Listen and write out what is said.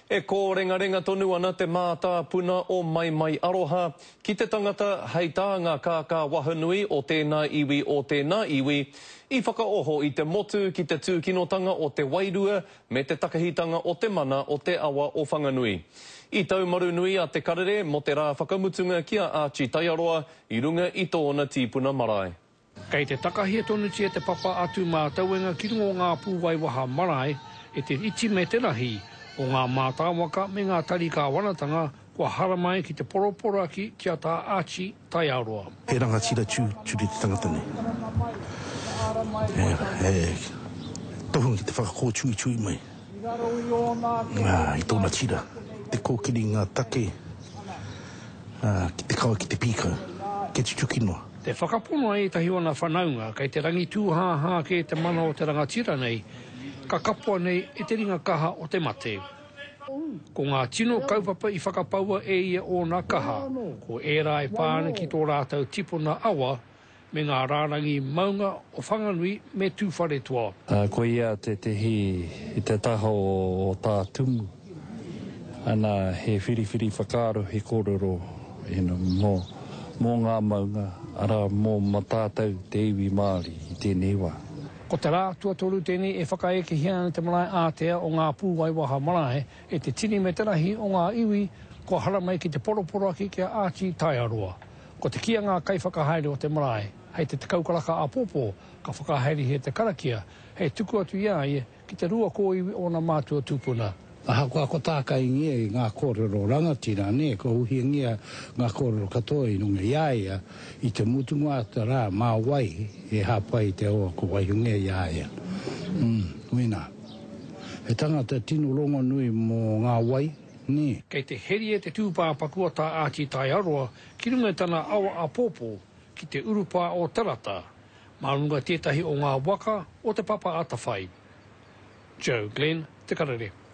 E kōrengarenga tonu ana te mātāpuna o Maimai Aroha ki te tangata hei tā ngā kākā wahanui o tēnā iwi o tēnā iwi i whakaoho i te motu ki te tūkinotanga o te wairua me te takahitanga o te mana o te awa o Whanganui. I taumarunui a Te Karere mō te rā whakamutunga ki a Archie Taiaroa i runga i tōna tīpuna marae. Kei te takahia tonutia te papa a Tūmātauenga ki runga o ngā pūwaiwaha marae e te iti me te rahi o ngā mātāwaka me ngā tari kāwanatanga kua haramai ki te poroporoaki ki a Tā Archie Taiaroa. He rangatira tūturu te tangata nei. He tohunga ki te whakakōtuitui mai i tōna tira, te kōkiri i ngā take ki te kawa ki te pīkau, kia tutuki noa. Te whakapono a ētahi o ana whanaunga kei te rangitūhāhā kē te mana o te rangatira nei, ka kapoa nei e te ringa kaha o te mate. Ko ngā tino kaupapa i whakapaua e ia ōna kaha, ko ērā e pā ana ki tō rātou tipuna awa me ngā rārangi maunga o Whanganui me Tūwharetoa. Ko ia tētehi i te taha o Tā Tumu. Ana, he whiriwhiri whakaaro, he kōrero, you know, mō, mō ngā maunga, arā, mō ma tātou te iwi Māori i tēnei wā. Ko te rā tuatoru tēnei e whakaekehia ana te marae ātea o Ngā Pūwaiwaha Marae e te tini me te rahi o ngā iwi kua haramai ki te poroporoaki ki a Archie Taiaroa. Ko te kī a ngā kaiwhakahaere o te marae, hei te 10 karaka āpōpō ka whakahaerehia te karakia hei tuku atu i a ia ki te rua kōiwi ōna mātua tūpuna. Ahakoa ko tākaingia i ngā kōrero rangatira, nē, kua uhingia ngā kōrero katoa i runga i a ia, i te mutunga o te rā, mā wai e hāpai i te awa kua waihongia i a ia. Umm, wēnā. He tangata tino rongonui mō ngā wai, nē. Kei te heria te tūpāpaku a Tā Āti Taiaroa ki runga i tana awa āpōpō ki te urupā o Tarata, Mā runga tētahi o ngā waka o Te Papa Atawhai. Joe Glenn, Te Karere.